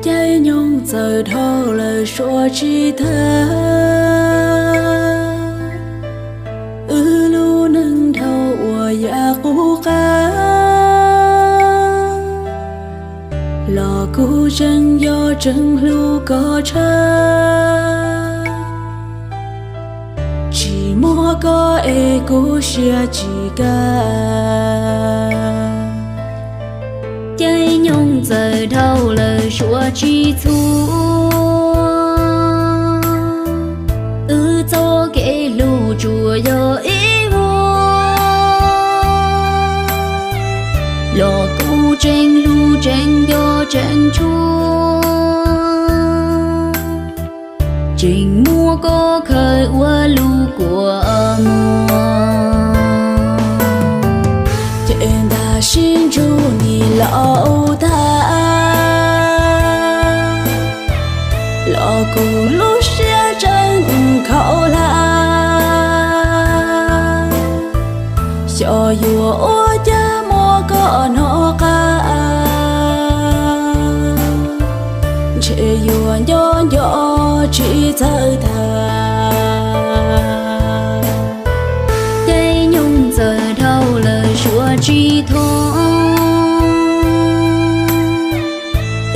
Caij nyoog txawm dhau lawm suav tsis tag, wb lub neej dhau uas yam qub qab, los kuv tseem yog tseem hlub koj tshaj. Tsis muaj koj es kuv siab tsis kaj. Caij nyoog txawm dhau lawm suav tsis txhua, wb txoj kev hlub tsuas yog ib vuag, los kuv tseem hlub tseem nco tseem tshua, tseem muab koj khaws ua lub kua muag. Ces ntag sib ntsug nim laus tag, los kuv lub siab tseem khaum hlab. Xyov yuav ua cas muab koj hnov qab, ntshe yuav nco nco tsis txawj tag. Caij nyoog txawm dhau lawm suav tsis thoob,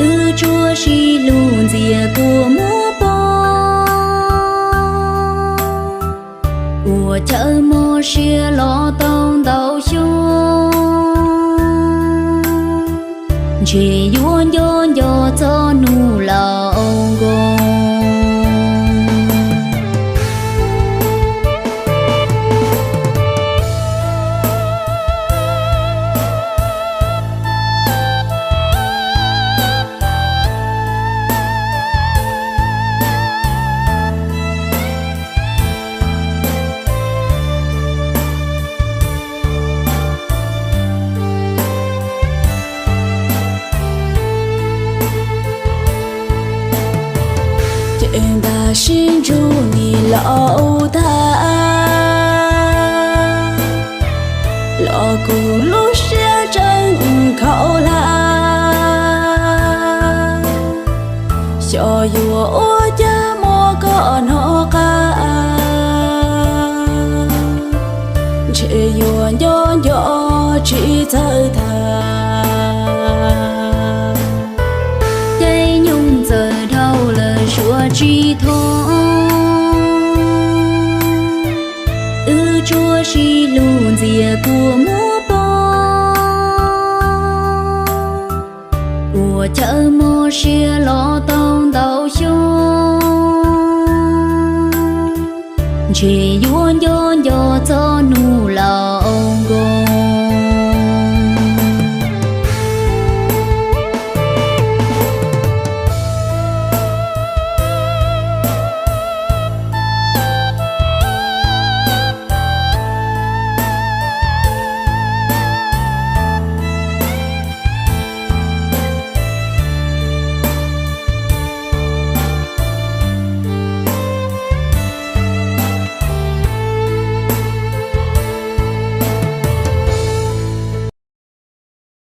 wb tsuas sib hlub ntxias kua muag poob. Ua chaw mob siab los tau ntau xyoo, ntshe yuav nco nco txoj hnub laus nkoos. Ces ntag sib ntsug nim laus tag, los kuv lub siab tseem khaum hlab. Xyov yuav ua cas muab koj hnov qab, ntshe yuav nco nco tsis txawj tag. Caij nyoog txawm dhau lawm suav tsis thoob, wb tsuas sib hlub ntxias kua muag poob. Ua chaw mob siab los tau ntau xyoo, ntshe yuav nco nco txoj hnub laus